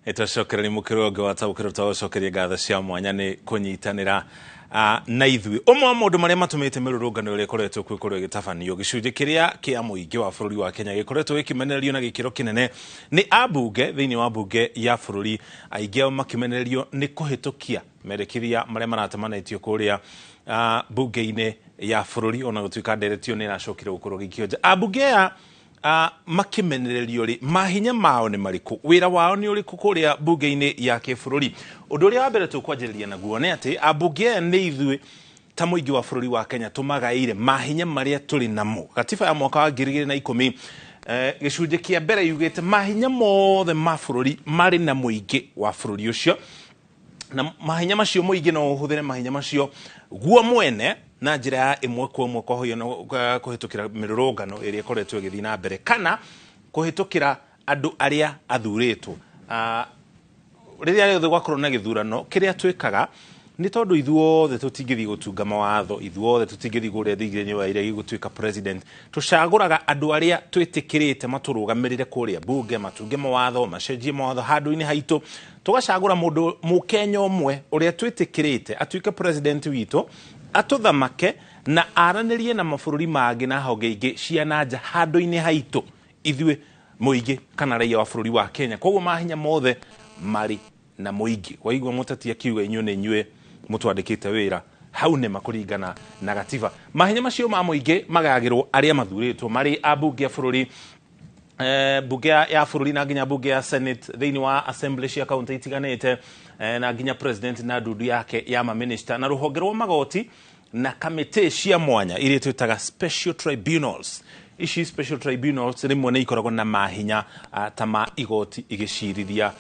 Nĩtwacokereria mũkĩro ũngĩ wa taũkĩrwo twagũcokeria ngatho cia mwanya nĩ kũnyitanĩra na ithuĩ. Ũmwe wa maũndũ marĩa matũmĩte mĩrũrũngano ĩrĩa ĩkoretwo kuo ĩkorwo ĩgĩtabanio gĩcunjĩ kĩrĩa kĩa mũingĩ wa bũrũri wa Kenya gĩkoretwo gĩkĩmenererio na gĩkĩro kĩnene nĩ ambunge thĩinĩ wa mbunge ya bũrũri, aingĩ ao makĩmenererio nĩ kũhĩtũkia mendekithia marĩa maratamanĩtio kũrĩa mbunge-inĩ ya bũrũri, ona gũtuĩka nderetio nĩ ĩracokire gũkorwo gĩikio nja. Ambunge aya makĩmenererio rĩ, mahinya mao nĩ marĩkũ, wĩra wao nĩ ũrĩkũ kũrĩa mbunge-inĩ ya kĩbũrũri? Ũndũ ũrĩa wa mbere tũkwanjĩrĩria naguo nĩ atĩ ambunge aya nĩ ithuĩ ta mũingĩ wa bũrũri wa Kenya tũmagaĩire mahinya marĩa tũrĩ namo. Gatiba ya mwaka wa 2010 gĩcunjĩ kĩa mbere yugĩte mahinya mothe ma bũrũri marĩ na mũingĩ wa bũrũri ũcio, na mahinya macio mũingĩ no ũhũthĩre mahinya macio guo mwene na njĩra ya ĩmwe kwa ĩmwe kũhĩtũkĩra mĩrũrũngano ĩrĩa ĩkoretwo ĩgĩthiĩ na mbere kana kũhĩtũkĩra andũ arĩa athurĩtwo. Rĩrĩa rĩothe gwakorwo na gĩthurano, kĩrĩa twĩkaga nĩ tondũ ithuothe tũtingĩthiĩ gũtunga mawatho, ithuothe tũtingĩthiĩ kũrĩa thingira-inĩ wa iregi gũtuĩka president, tũcagũraga andũ arĩa twĩtĩkĩrĩte matũrũgamĩrĩre kũrĩa mbunge, matunge mawatho, macenjie mawatho handũ-inĩ haitũ. Tũgacagũra mũndũ mũkenya ũmwe ũrĩa twĩtĩkĩrĩte atuĩke president witũ, atũthamake na aranĩrie na mabũrũri mangĩ na honge ingĩ cia na nja handũ-inĩ haitũ ithuĩ mũingĩ kana raia wa bũrũri wa Kenya. Koguo mahinya mothe marĩ na mũingĩ. Waigua mũteti akiuga inyuĩ nĩ inyuĩ mũtwandĩkĩte wĩra, hau nĩma kũringana na gatiba. Mahinya macio ma mũingĩ magayagĩrwo arĩa mathurĩtwo marĩ ambunge a bũrũri, mbunge ya bũrũri na nginya mbunge ya Senate thĩinĩ wa assembly cia kaunti itiganĩte, na nginya president na ndundu yake ya maminista na rũhonge rwa magoti na kamĩtĩ cia mwanya iria twĩtaga special tribunals. Ici special tribunals rĩmwe nĩ ikoragwo na mahinya ta ma igoti igĩcirithia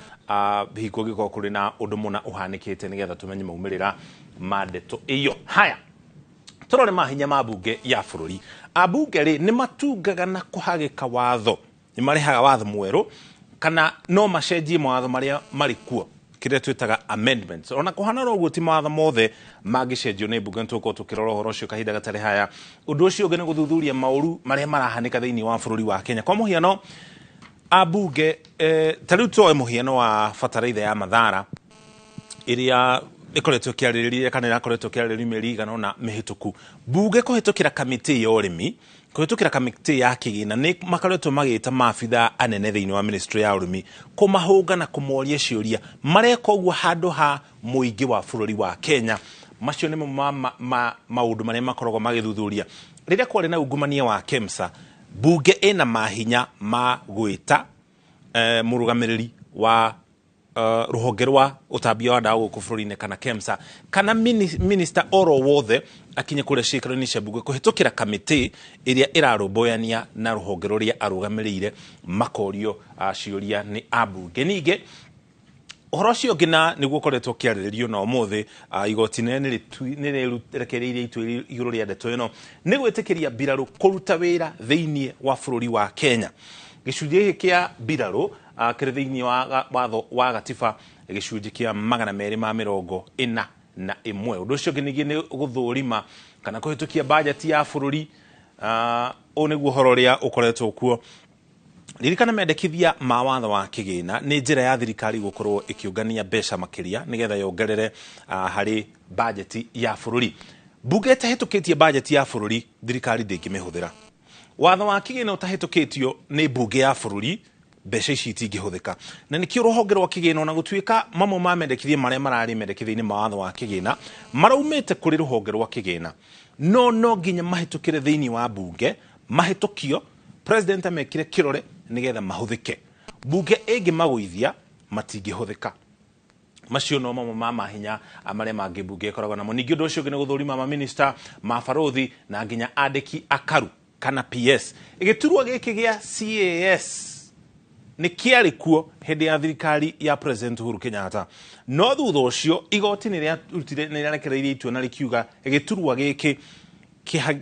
hingo gĩkorwo kũrĩ na ũndũ mũna ũhanĩkĩte nĩgetha tũmenye maumĩrĩra ma ndeto ĩyo. Haya, tũrore mahinya ma mbunge ya bũrũri. Ambunge rĩ nĩ matungaga na kũhagĩka watho, nĩ marehaga watho mwerũ kana no macenjie mawatho marĩa marĩ kuo, kĩrĩa twĩtaga amendments. Ona kũhana oro ũguo ti mawatho mothe mangĩcenjio nĩ mbunge, nĩtũgũkorwo tũkĩrora ũhoro ũcio kahinda gatarĩ haya. Ũndũ ũcio ũngĩ nĩ gũthuthuria maũru marĩa marahanĩka thĩinĩ wa bũrũri wa Kenya. Kwa mũhiano ambunge ta rĩu tuoe mũhiano wa bataraitha ya Mathara ĩrĩa ĩkoretwo ĩkĩarĩrĩria kana ĩrakoretwo ĩkĩarĩrĩrio mĩeri ĩigana ũna mĩhĩtũku. Mbunge kũhĩtũkĩra kamĩtĩ ya ũrĩmi, kũhĩtũkĩra kamĩtĩ ya kĩgĩna nĩ makoretwo magĩta maabithaa anene thĩinĩ wa ministry ya ũrĩmi kũmahũnga na kũmoria ciũria. Mareka ũguo handũ ha mũingĩ wa bũrũri wa Kenya. Macio nĩmo maũndũ marĩa makoragwo magĩthuthuria. Rĩrĩa kwarĩ na ungumania wa KEMSA, mbunge ĩna mahinya ma gwĩta mũrũgamĩrĩri wa rũhonge rwa ũtambia wa ndawa gũkũ bũrũri-inĩ kana KEMSA kana minister oro wothe akinye kũrĩa ciikaro-inĩ cia mbunge kũhĩtũkĩra kamĩtĩ ĩrĩa ĩrarũmbũyania na rũhonge rũrĩa arũgamĩrĩire, makorio ciũria nĩ ambunge. Ningĩ ũhoro ũcio ũngĩ na nĩguo ũkoretwo ũkĩarĩrĩrio na ũmũthĩ, igoti inene nĩ rĩrekereirie itua igũrũ rĩa ndeto ĩno nĩ gwĩtĩkĩria mbirarũ kũruta wĩra thĩinĩ wa bũrũri wa Kenya. Gĩcunjĩ gĩkĩ kĩa mbirarũ kĩrĩ thĩinĩ wa watho wa gatiba gĩcunjĩ kĩa 241. Ũndũ ũcio ũngĩ ningĩ nĩ gũthũrima kana kũhĩtũkia bajeti ya bũrũri. Ũũ nĩguo ũhoro ũrĩa ũkoretwo kuo. Ririkana mendekithia ma watho wa kĩgĩna nĩ njĩra ya thirikari gũkorwo ĩkĩũngania mbeca makĩria nĩgetha yongerere harĩ bajeti ya bũrũri. Mbunge ĩtahĩtũkĩtie bajeti ya bũrũri, thirikari ndĩngĩmĩhũthĩra. Watho wa kĩgĩna ũtahĩtũkĩtio nĩ mbunge ya bũrũri, mbeca ici itingĩhũthĩka. Na nĩkĩo rũhonge rwa kĩgĩna ona gũtuĩka mamwe ma mendekithia marĩa mararĩ mendekithia-inĩ ma watho wa kĩgĩna maraumĩte kũrĩ rũhonge rwa kĩgĩna, no nginya mahĩtũkĩre thĩinĩ wa mbunge, mahĩtũkio, president amekire kĩrore nĩgetha mahũthĩke. Mbunge ĩngĩmagũithia matingĩhũthĩka. Macio no mamwe ma mahinya marĩa mangĩ mbunge ĩkoragwo namo. Ningĩ ũndũ ũcio ũngĩ nĩ gũthũrima maminista, mabarũthi na nginya andĩki akaru kana PS. Gĩturwa gĩkĩ gĩa CAS nĩ kĩarĩ kuo hĩndĩ ya thirikari ya President Uhuru Kenyatta, no thutha ũcio igoti nĩ rĩarutire, nĩ rĩarekereirie itua na rĩkiuga gĩturwa gĩkĩ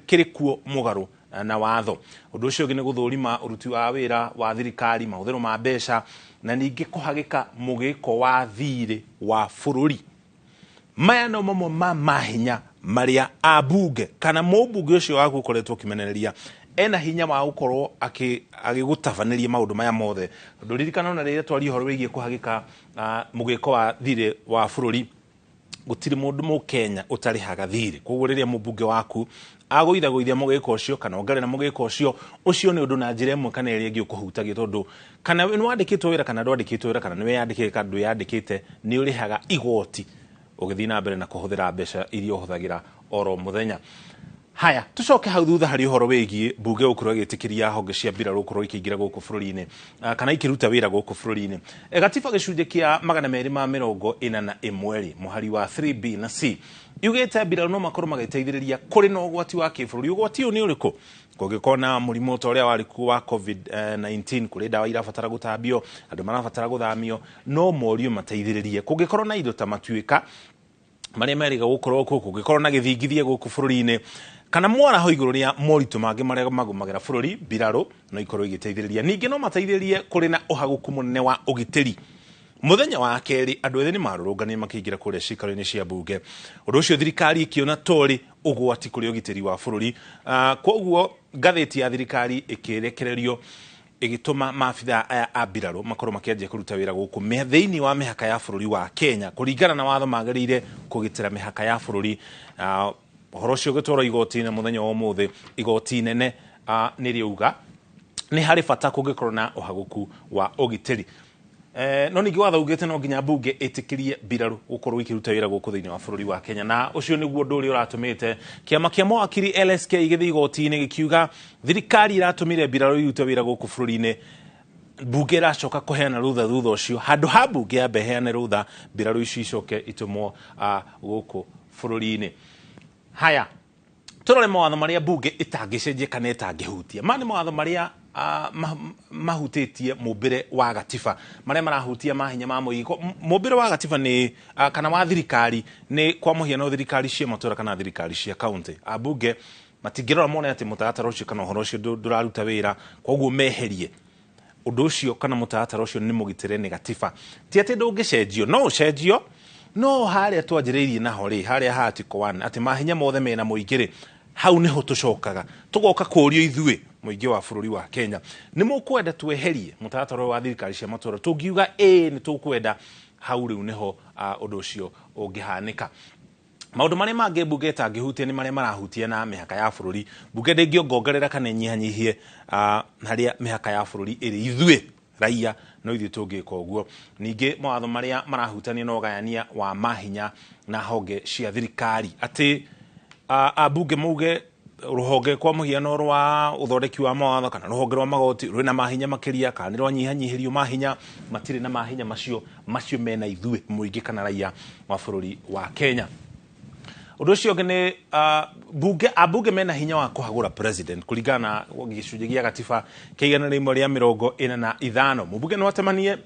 kĩrĩ kuo mũgarũ na watho. Ũndũ ũcio ũngĩ nĩ gũthũrima ũruti wa wĩra wa thirikari, mahũthĩro ma mbeca na ningĩ kũhagĩka mũgĩko wa thirĩ wa bũrũri. Maya no mamwe ma mahinya marĩa ambunge kana mũmbunge ũcio waku ũkoretwo ũkĩmenereria Ena hinya wa gũkorwo agĩgũtabanĩria maũndũ maya mothe, tondũ ririkana ona rĩrĩa twaria ũhoro wĩgiĩ kũhagĩka mũgĩko wa thirĩ wa bũrũri, gũtirĩ mũndũ mũkenya ũtarĩhaga thirĩ. Koguo rĩrĩa mũmbunge waku agũithagũithia mũgĩko ũcio kana ongerera mũgĩko ũcio, ũcio nĩ ũndũ na njĩra ĩmwe kana ĩrĩa ĩngĩ ũkũhutagia, tondũ kana nĩ wandĩkĩtwo wĩra kana ndwandĩkĩtwo wĩra, kana nĩ wĩyandĩkĩte kana ndwĩyandĩkĩte, nĩ ũrĩhaga igoti ũgĩthiĩ na mbere na kũhũthĩra mbeca iria ũhũthagĩra oro mũthenya. Haya, tucoke hau thutha harĩ ũhoro wĩgiĩ mbunge gũkorwo ĩgĩtĩkĩria honge cia mbirarũ gũkorwo ikĩingĩra gũkũ bũrũri-inĩ, kana ikĩruta wĩra gũkũ bũrũri-inĩ. Gatiba gĩcunjĩ kĩa 241 rĩ, mũhari wa 3B na C yugĩte mbirarũ no makorwo magĩteithĩrĩria kũrĩ na ũgwati wa kĩbũrũri. Ũgwati ũyũ nĩ ũrĩkũ? Kũngĩkorwo na mũrimũ ta ũrĩa warĩ kuo wa COVID-19, kũrĩ ndawa irabatara gũtambio, andũ marabatara gũthamio, no morio mateithĩrĩrie. Kũngĩkorwo na indo ta matuĩka marĩa merĩga gũkorwo kuo, kũngĩkorwo na gĩthingithia gũkũ bũrũri-inĩ, kana mwaraho igũrũ rĩa moritũ mangĩ marĩa magũmagĩra bũrũri, mbirarũ no ikorwo igĩteithĩrĩria. Ningĩ no mateithĩrĩrie kũrĩ na ũhagũku mũnene wa ũgitĩri. Mũthenya wa kerĩ andũ ethĩ nĩ marũrũnganire makĩingĩra kũrĩa ciikaro-inĩ cia mbunge. Ũndũ ũcio thirikari ĩkĩona torĩ ũgwati kũrĩ ũgitĩri wa bũrũri. Koguo ngathĩti ya thirikari ĩkĩrekererio ĩgĩtũma maabithaa aya a mbirarũ makorwo makĩanjia kũruta wĩra gũkũ thĩinĩ wa mĩhaka ya bũrũri wa Kenya, kũringana na watho magĩrĩire kũgitĩra mĩhaka ya bũrũri. Ũhoro ũcio ũgĩtwarwo igoti-inĩ mũthenya wa ũmũthĩ. Igoti inene nĩ rĩauga nĩ harĩ bata kũngĩkorwo na ũhagũku wa ũgitĩri. No ningĩ watho ugĩte no nginya mbunge ĩtĩkĩrie mbirarũ gũkorwo ikĩruta wĩra gũkũ thĩinĩ wa bũrũri wa Kenya, na ũcio nĩguo ũndũ ũrĩa ũratũmĩte kĩama kĩa mawakiri LSK gĩthiĩ igoti-inĩ gĩkiuga thirikari ĩratũmire mbirarũ irute wĩra gũkũ bũrũri-inĩ, mbunge ĩracoka kũheana rũtha thutha ũcio. Handũ ha mbunge yambe ĩheane rũtha, mbirarũ icio icoke itũmwo gũkũ bũrũri-inĩ. Haya, tũrore mawatho marĩa mbunge ĩtangĩcenjia kana ĩtangĩhutia. Maya nĩ mawatho marĩa mahutĩtie mũmbĩre wa gatiba, marĩa marahutia mahinya ma mũingĩ. Mũmbĩre wa gatiba nĩ kana wa thirikari nĩ kwa mũhiano thirikari cia matũũra kana thirikari cia kaunti. Ambunge matingĩrora mone atĩ mũtaratara ũcio kana ũhoro ũcio ndũraruta wĩra, koguo meherie ũndũ ũcio kana mũtaratara ũcio nĩ mũgitĩre nĩ gatiba. Ti atĩ ndũngĩcenjio, no ũcenjio, no harĩa twanjĩrĩirie naho rĩ, harĩa ha Article 1 atĩ mahinya mothe mena mũingĩ rĩ, hau nĩho tũcokaga tũgoka kũrio ithuĩ mũingĩ wa bũrũri wa Kenya, nĩ mũkwenda tweherie mũtaratara wa thirikari cia matũũra? Tũngiuga ĩĩ nĩ tũkwenda, hau rĩu nĩho ũndũ ũcio ũngĩhanĩka. Maũndũ marĩa mangĩ mbunge ĩtangĩhutia nĩ marĩa marahutia na mĩhaka ya bũrũri. Mbunge ndĩngĩongongerera kana ĩnyihanyihie harĩa mĩhaka ya bũrũri ĩrĩ. Ithuĩ raia no ithuĩ tũngĩka ũguo. Ningĩ mawatho marĩa marahutania na ũgayania wa mahinya na honge cia thirikari, atĩ ambunge mauge rũhonge kwa mũhiano rwa ũthondeki wa mawatho kana rũhonge rwa magoti rwĩna mahinya makĩria kana nĩ rwanyihanyihĩrio mahinya, matirĩ na mahinya macio, macio mena ithuĩ mũingĩ kana raia wa bũrũri wa Kenya. Ũndũ ũcio ũngĩ nĩ ambunge mena hinya wa kũhagũra president kũringana na gĩcunjĩ gĩa gatiba kĩa 145. Mũmbunge no atemanie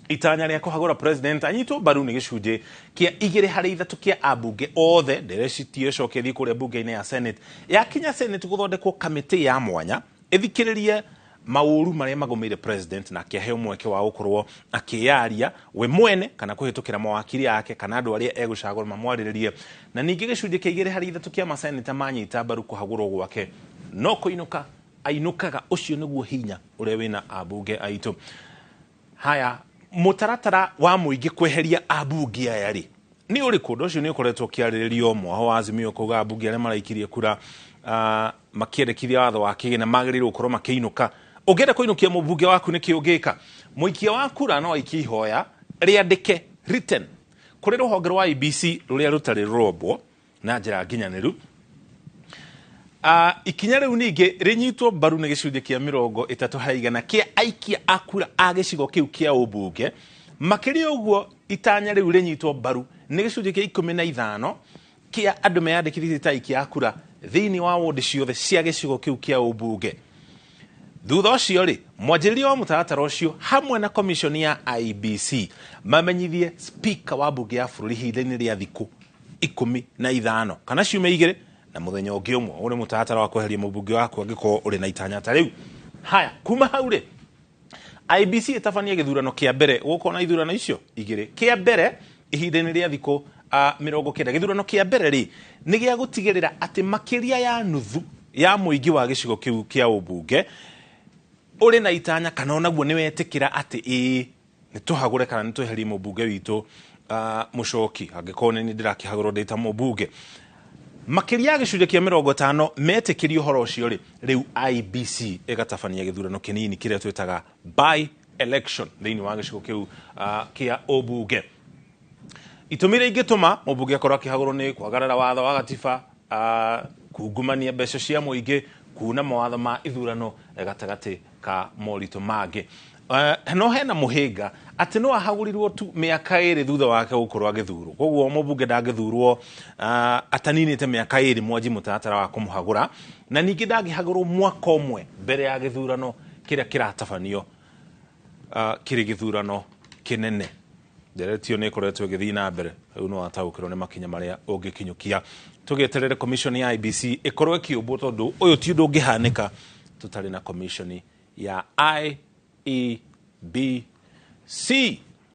itanya rĩa kũhagũra president anyitwo mbaru nĩ gĩcunjĩ kĩa 2 harĩ 3 kĩa ambunge othe. Nderecitie ĩcoke ĩthiĩ kũrĩa mbunge-inĩ ya Senate. Yakinya Senate gũthondekwo kamĩtĩ ya mwanya ĩthikĩrĩrie maũru marĩa magũmĩire president na akĩheo mweke wa gũkorwo akĩyaria we mwene kana kũhĩtũkĩra mawakiri ake kana andũ arĩa egũcagũra mamwarĩrĩrie. Na ningĩ gĩcunjĩ kĩa 2 harĩ 3 kĩa maseneta manyita mbaru kũhagũrwo gwake no kũinũka ainũkaga. Ũcio nĩguo hinya ũrĩa wĩna ambunge aitũ. Haya, mũtaratara wa mũingĩ kweheria ambunge aya rĩ nĩ ũrĩkũ? Ũndũ ũcio nĩ ũkoretwo ũkĩarĩrĩrio. Mwaho wa Azimio kuga ambunge arĩa maraikirie kura makĩendekithia watho wa kĩgĩna magĩrĩirwo gũkorwo makĩinũka. Ũngĩenda kũinũkia mũmbunge waku nĩkĩ ũngĩka? Mũikia wa kura no aikie ihoya rĩandĩke written kũrĩ rũhonge rwa IEBC rũrĩa rũtarĩ rũrombwo na njĩra nginyanĩru. Ikinya rĩu ningĩ rĩnyitwo mbaru nĩ gĩcunjĩ kĩa 30 harĩ igana kĩa aikia a kura a gĩcigo kĩu kĩa ũmbunge. Makĩria ũguo itanya rĩu rĩnyitwo mbaru nĩ gĩcunjĩ kĩa 15 kĩa andũ meyandĩkithĩtie ta aikia a kura thĩinĩ wa wodi ciothe cia gĩcigo kĩu kĩa ũmbunge. Thutha ũcio rĩ, mwanjĩrĩria wa mũtaratara ũcio hamwe na commission ya IEBC mamenyithie speaker wa mbunge ya bũrũri ihinda-inĩ rĩa thikũ 15 kana ciumia 2 na mũthenya ũngĩ ũmwe. Ũyũ nĩ mũtaratara wa kweheria mũmbunge waku angĩkorwo ũrĩ na itanya ta rĩu. Haya, kuma hau rĩ, IEBC ĩtabanie gĩthurano kĩa mbere. Gũkorwo na ithurano icio 2. Kĩa mbere ihinda-inĩ rĩa thikũ 90. Gĩthurano kĩa mbere rĩ nĩ gĩa gũtigĩrĩra atĩ makĩria ya nuthu Ya mũingĩ wa gĩcigo kĩu kĩa ũmbunge ũrĩ na itanya kana onaguo nĩ wetĩkĩra atĩ ĩĩ nĩ tũhagũre kana nĩ tweherie mũmbunge witũ Mũcoki, angĩkorwo nĩ niĩ ndĩrakĩhagũrwo ndĩ ta mũmbunge. Makĩria ya gĩcunjĩ kĩa 50 metĩkĩria ũhoro ũcio rĩ, rĩu IEBC ĩgatabania gĩthurano kĩnini kĩrĩa twĩtaga by election thĩinĩ wa gĩcigo kĩu kĩa ũmbunge. Itũmi iria ingĩtũma mũmbunge akorwo akĩhagũrwo nĩ kwagarara watho wa gatiba, kungumania mbeca cia mũingĩ, kuna mawatho ma ithurano gatagatĩ ka moritũ mangĩ. No hena mũhĩnga atĩ no ahagũrirwo tu mĩaka 2 thutha wake gũkorwo agĩthurwo. Koguo mũmbunge ndangĩthurwo ataninĩte mĩaka 2 mwanji mũtaratara wa kũmũhagũra, na ningĩ ndangĩhagũrwo mwaka ũmwe mbere ya gĩthurano kĩrĩa kĩratabanio kĩrĩ gĩthurano kĩnene. Ndereti ĩyo nĩ ĩkoretwo ĩgĩthiĩ na mbere, rĩu nĩ wataũkĩrwo nĩ makinya marĩa ũngĩkinyũkia. Tũgĩeterere commission ya IEBC ĩkorwo ĩkĩũmbwo, tondũ ũyũ ti ũndũ ũngĩhanĩka tũtarĩ na commission ya IEBC.